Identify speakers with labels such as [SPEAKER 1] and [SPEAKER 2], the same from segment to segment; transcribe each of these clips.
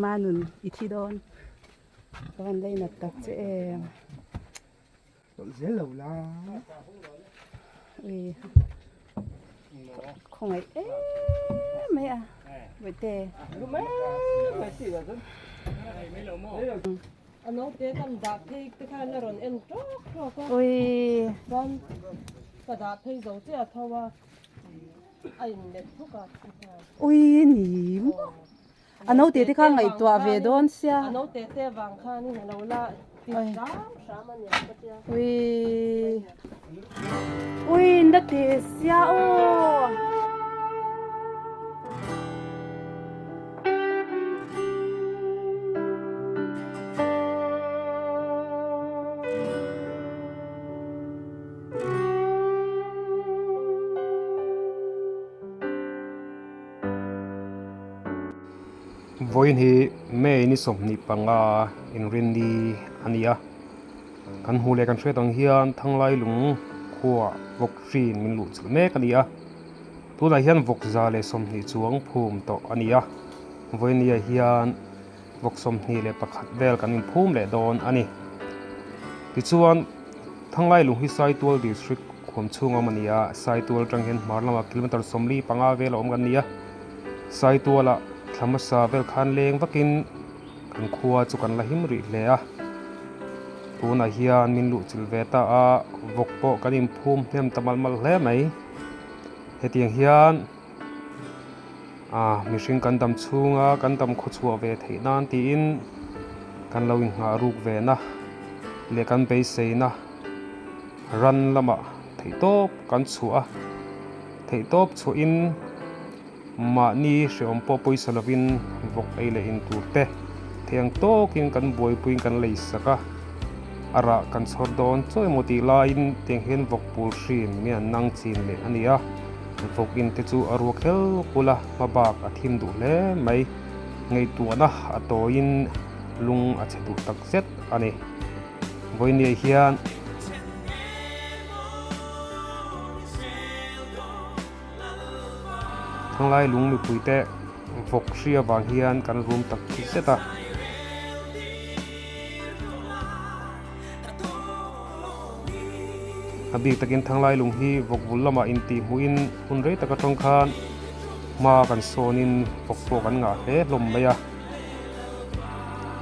[SPEAKER 1] Manun i thi dawn ka van lei nat tak che em.
[SPEAKER 2] Tawlh zel lo la.
[SPEAKER 1] Ui khawngaih em mai a Bawihte.
[SPEAKER 3] A naute kan dah phei te khan a rawn en tawk tawk a.
[SPEAKER 1] Ui.
[SPEAKER 3] Chuan ka dah phei zo chiah a tho a, a inlet thuk a.
[SPEAKER 1] Ui ni maw. A naute te kha ngaihtuah ve dawn sia.
[SPEAKER 3] A naute te vang khanin a lo la ti hram hram a nia ka tia.
[SPEAKER 1] Ui. Ui na te sia aw.
[SPEAKER 4] Vawiin hi May ni 25 inrinni a ni a, kan hmuh leh kan hriat ang hian Thanglai lung khuaah vawk hriin min luh chilh mek a ni a. Tunah hian vawk 120 chuang phum tawh a ni a, vawinia hian vawk 21 vel kan inphum leh dawn a ni. Tichuan, Thanglai lung hi Saitual District huam chhung a awm a ni a, Saitual atang hian hmar lamah kilometre 45 vel a awm kan ni a. Saitualah thla hmasa vel khan leng vakin kan khua chu kan la him rih hle a. Tunah hian min luhchilh ve ta a, vawk pawh kan inphum hnem ta malh malh hle mai. Hetiang hian ah mihring kan dam chhunga kan dam khaw chhuah ve theih nan tiin kan lo inghah ruk ve na leh kan beiseina ran lamah theihtawp kan chhuah a, theihtawp chhuahin mahni hrehawm pawh pawisa lovin vawk ei leh in tur te thei ang tawkin kan buaipuiin kan lei sak a, a rah kan chhawr dawn chaw emaw tih laiin tiang hian vawk pul hrin mi an nang chin leh a ni a, vawk in te chu a ruak hel kul a, hma bak a thim duh hle mai, ngaihtuahna a tawiin lung a chhe duh tak zet a ni. Vawinia hian. Thanglai lung mipuite vawk hri avang hian kan rum tak thut zet a. A bik takin Thanglai lung hi vawk vul lamah intih hmuhin hun rei tak atang khan hma kan sawnin vawk pawh kan ngah hle hlawm mai a.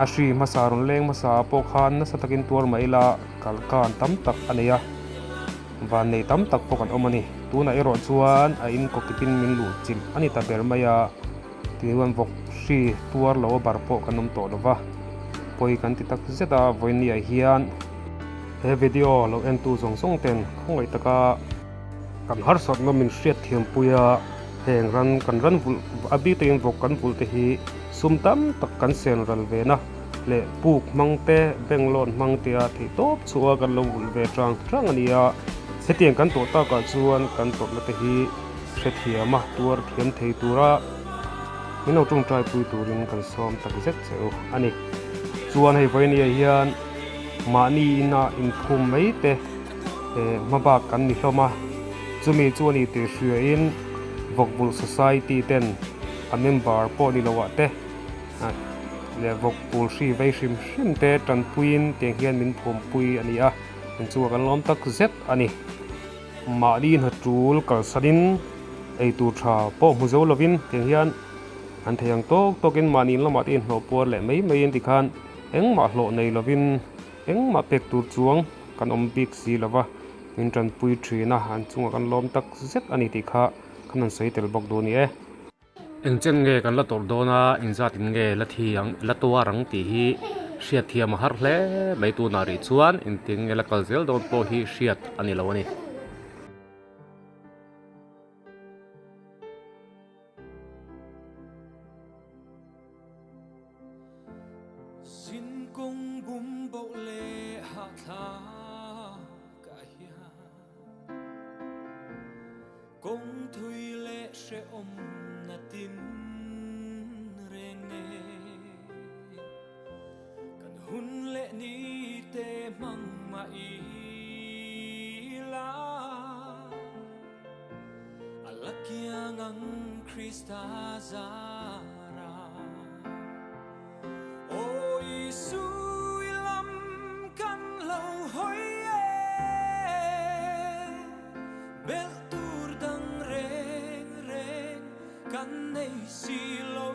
[SPEAKER 4] A hri hmasa rawn leng hmasa pawh khan nasa takin tuar mai ila kalkan tam tak a nei a. Van nei tam tak pawh kan awm a ni. Tunah erawh chuan a in kawkipin min luh chilh a ni ta ber mai a, tichuan vawk hri tuar lo a bar pawh kan awm tawh lo va, pawi kan ti tak zet a, vawinia hian he video lo entu zawng zawng ten khawngaih taka kan harsatna min hriat thiampui a, heng ran kan ran vulh a bik takin vawk kan vulh te hi sum tam tak kan sen ral ve na. leh puk hmang te bank loan hmang te a theih tawp chhuah a kan lo ulh ve tang tang a ni a, hetiang kan tawh takah chuan kan tawrhna te hi hrethiam a tuar thiam thei tura min lo tawngtai pui turin kan sawm tak zet che u a ni. Chuan hei vawinia hian mahni ina inphum mai te eh hma bak kan ni hlawm a, chumi chu a ni tih hriain Vawkbulh Society ten a member pawh ni loah te, leh vawk pul hri vei hrim hrim te tanpuiin tiang hian min phawmpui a ni a, in chungah kan lawm tak zet a ni. Mahni hna tul kalsanin eitur tha pawh hmu zo lovin tiang hian an thei ang tawk tawkin mahni in lamah te inhlawh puar leh mai mai in tikhan engmah hlawh nei lovin engmah pek tur chuang kan awm bik si lova min tanpui thin a, an chungah kan lawm tak zet a ni tih kha kan han sawi tel bawk duh a ni e. Engchen nge kan la tawrh dawn a, engzatin nge la thi ang, la tuar ang tih hi hriat thiam a har hle mai tunah rih chuan engtin nge la kal zel dawn pawh hi hriat a ni lo a ni.
[SPEAKER 5] Kawng thui leh hrehawm na tin reng nen kan hun leh ni te hmang mah ila a la kiang ang Krista zara. Isu i lam kan lo hawi e, belh tur dang reng reng kan nei si lo.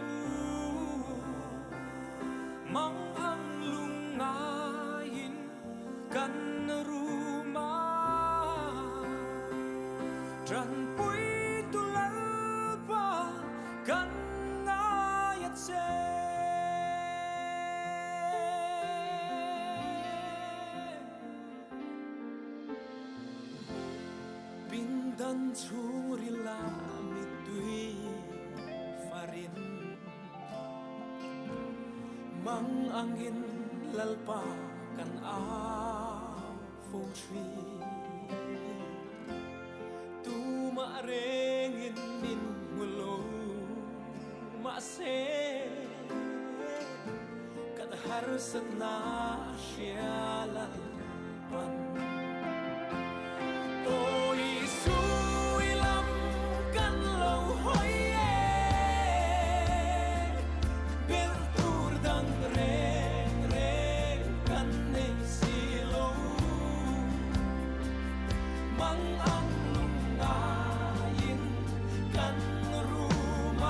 [SPEAKER 5] Mang ang lung ngaiin kan rum a, Tanpui tu Lalpa kan ngai a che. Pindan chhungril ah mittui farin mang angin Lalpa kan au fo thin. Tumah rengin min hmu lo mahse kan harsatna a hria Lalpan. Aw Isu i lam kan lo hawi e, belh tur dang reng reng kan nei si lo. Mang ang lung ngaiin kan rum a,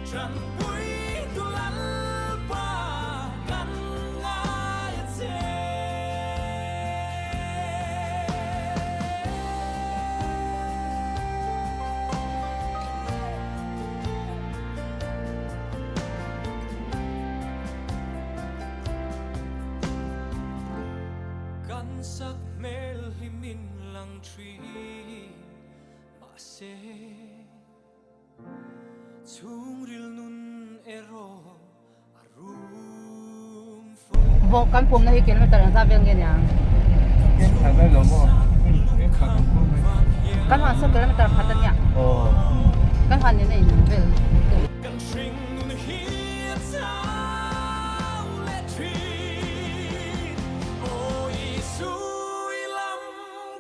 [SPEAKER 5] Tanpui tu Lalpa kan ngai a che. Kan sak hmel hi min lang thin mahse chhungril nun erawh a rum fo.
[SPEAKER 1] Vawk kan pumna hi kilometer engzat vel nge niang? Kan huan saw kilometer khat a nia. Kan huan nen a inang vel.
[SPEAKER 5] Kan hringnun hi a chau leh thin. Aw Isu i lam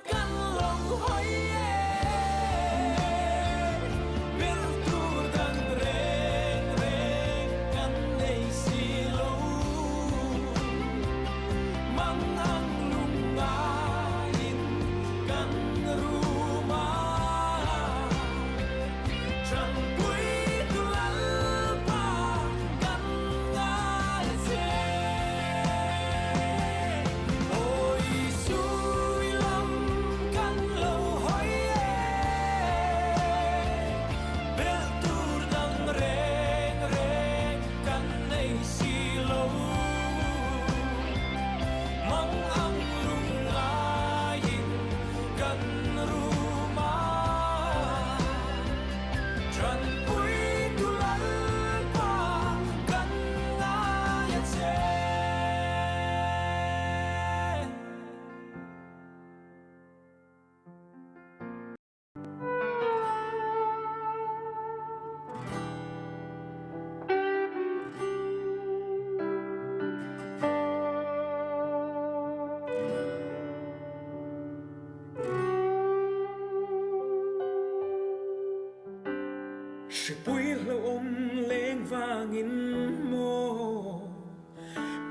[SPEAKER 5] kan lo hawi e. Belh tur dang reng reng kan nei si lo. Mang ang lung ngaiin kan rum a. Tanpui tu Lalpa kan ngai che. Aw Isu i lam kan lo hawi e. Belh tur dang reng reng kan nei si lo. Mang ang lung ngaiin kan rum a. Tanpui tu Lalpa kan ngai a che. Hripui hlauhawm leng vangin maw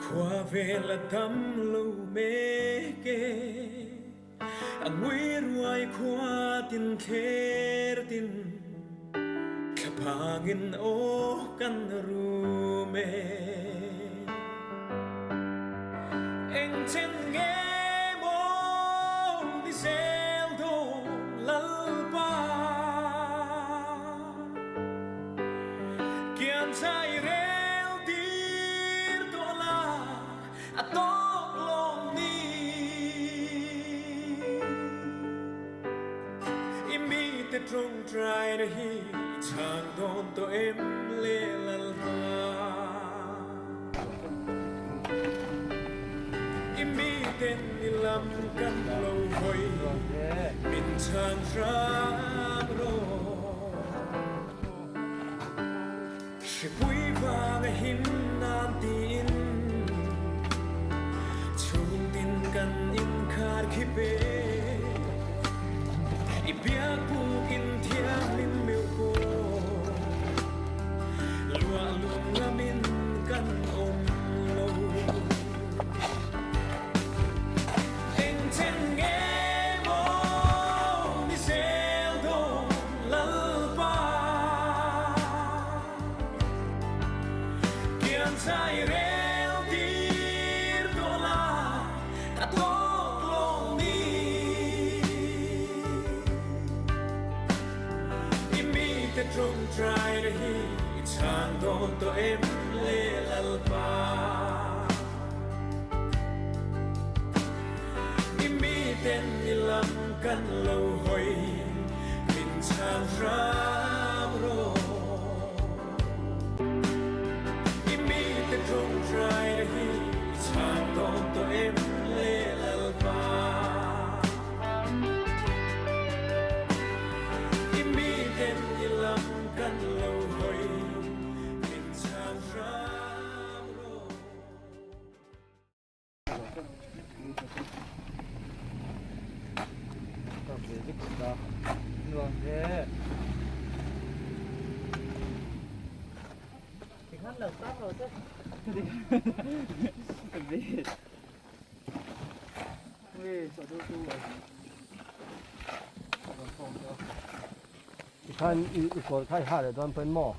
[SPEAKER 5] khua vel a dam lo mek e. A ngui ruai khua tin thler tin thlaphangin aw kan rum e. Eng chen nge maw ni zel dawn Lalpa Kian chai rel tir tawh la a tawk lawng ni. I mite tawngtaina hi i chhang dawn tawh em le Lalpa? I miten i lam kan lo hawi min chhang hram rawh. Hripui vang a him nan tiin chhungtin kan inkhar khi pe. I biak bukin thianghlim meuh pawh luah lung lamin. Zai rel tir tawh la a tawk lawng ni. I mite tawngtai na hi i chhang dawn tawh em le Lalpa. I miten i lam kan lo hawi min chhang hram rawh. I mite tawngtai na hi i chhang dawn tawh em le Lalpa. I miten i lam kan lo hawi min chhang hram rawh.
[SPEAKER 2] Tikhan i kawr kha i ha leh dawn pawhin maw?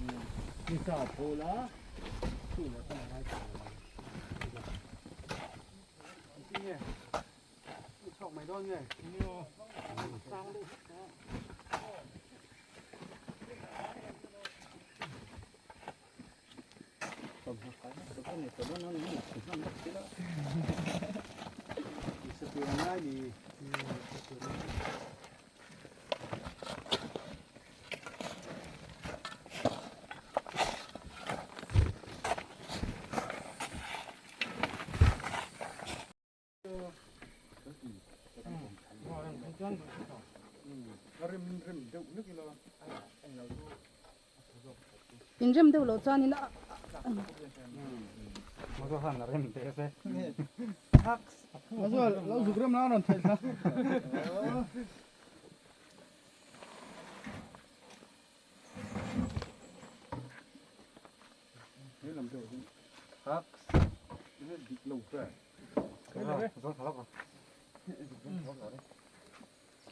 [SPEAKER 1] In rem deuh loh chuanin a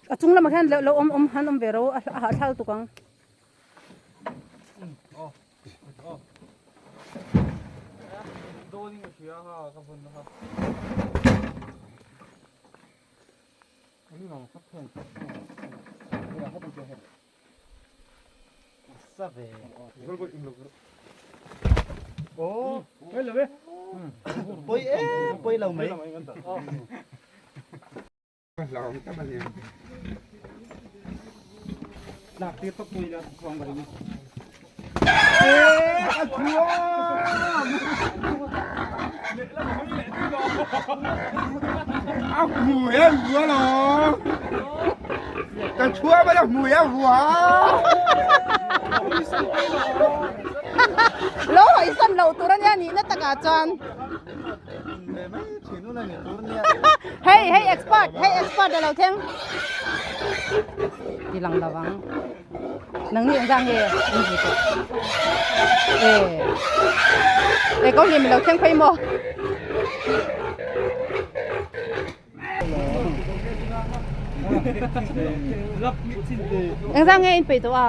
[SPEAKER 1] A chung lamah hian lo awm awm han awm ve ro a hahthlak tuk ang. Lo hawisan loh tur ania nihna takah chuan. Hei hei expert hei expert a lo thleng. Ti lang lo ang. Nang ni engzah nge in hmu tawh. E e ko hlim lo thleng phei maw. Engzah nge in peih tawh a?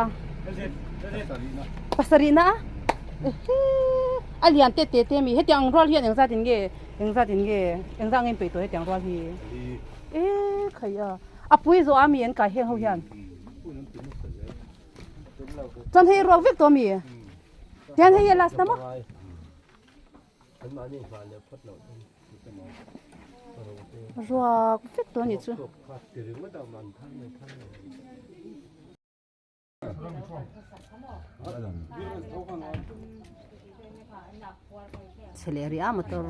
[SPEAKER 1] Pasarih na a? A lian te te te mi hetiang ang rual hian engzat in nge engzat in nge engzah nge in peih tawh hetiang rual hi e khai a a pui zawh a mi an kai heng ho hian chuan hei ruak vek tawh mi tian hei a last na maw ruak vek tawh a nih chu. Chhe leh rih a motor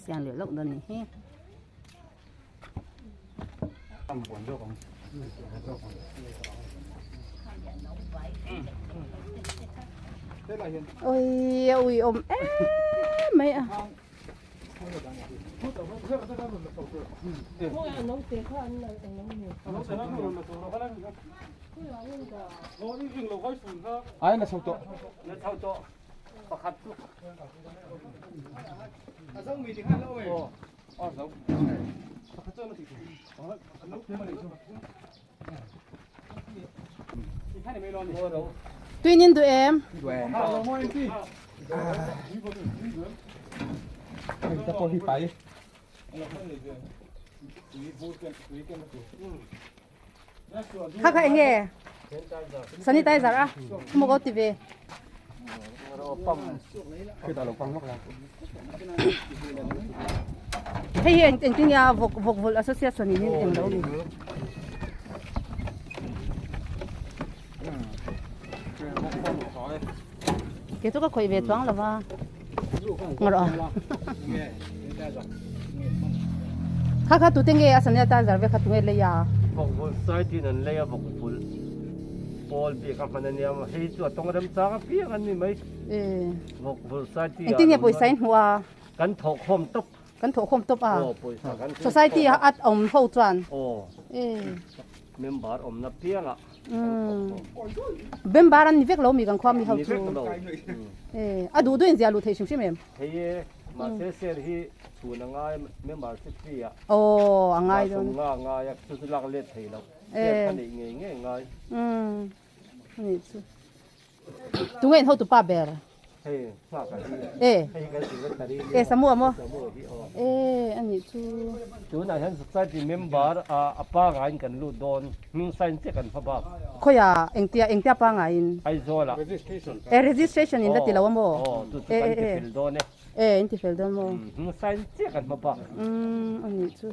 [SPEAKER 1] siam leh loh dawn a nih hi. Ui a ui awm em mai a. Tuinin duh em? Kha kha enge sanitizer a maw ko ti ve. Hei hi eng engtin nge a vawk vawk vulh association in eng lo ni. Kei chu ka khawih ve chuang lo va ngarawh a kha kha tute nge a sanitizer ve kha tunge lei a.
[SPEAKER 2] Vawk vulh society in an lei a vawk vulh pawl bik a hman a nia hei chu a tawng remchang apiang an ni mai. Vawk vulh society ah
[SPEAKER 1] Engtin nge pawisa in hmuh a?
[SPEAKER 2] Kan thawhkhawm tawp.
[SPEAKER 1] Kan thawhkhawm tawp a. Society a at awm ho chuan.
[SPEAKER 2] Aw. Member awmna piang ah kan thawhkhawm.
[SPEAKER 1] Member an ni vek lo mi kan khua mi ho chu.
[SPEAKER 2] Ni vek lo.
[SPEAKER 1] A duh duh in ziah luh theih hrim hrim em?
[SPEAKER 2] Thei e. Mahse share hi chhun a ngai membership fee ah.
[SPEAKER 1] Aw a ngai dawn.
[SPEAKER 2] Nga ngai a chu chu lak let thei lo. Share kha neih ngei ngei ngai.
[SPEAKER 1] Anih chu. Tunge in hotu pa ber?
[SPEAKER 2] Hei nghak a hi.
[SPEAKER 1] E.
[SPEAKER 2] Hei kan secretary
[SPEAKER 1] E Samu a maw?
[SPEAKER 2] Samu hi aw.
[SPEAKER 1] E anih chu.
[SPEAKER 2] Tunah hian society member a a pangaiin kan lut dawn. Hming sign chiah kan hma bak.
[SPEAKER 1] Khawiah engtia engtia pangaiin?
[SPEAKER 2] Aizawl ah.
[SPEAKER 1] E registration in la ti lo a maw?
[SPEAKER 2] Aw chu chu kan ti fel dawn e.
[SPEAKER 1] E in ti fel dawn maw?
[SPEAKER 2] Hming sign chiah kan hma bak.
[SPEAKER 1] Umm anih chu.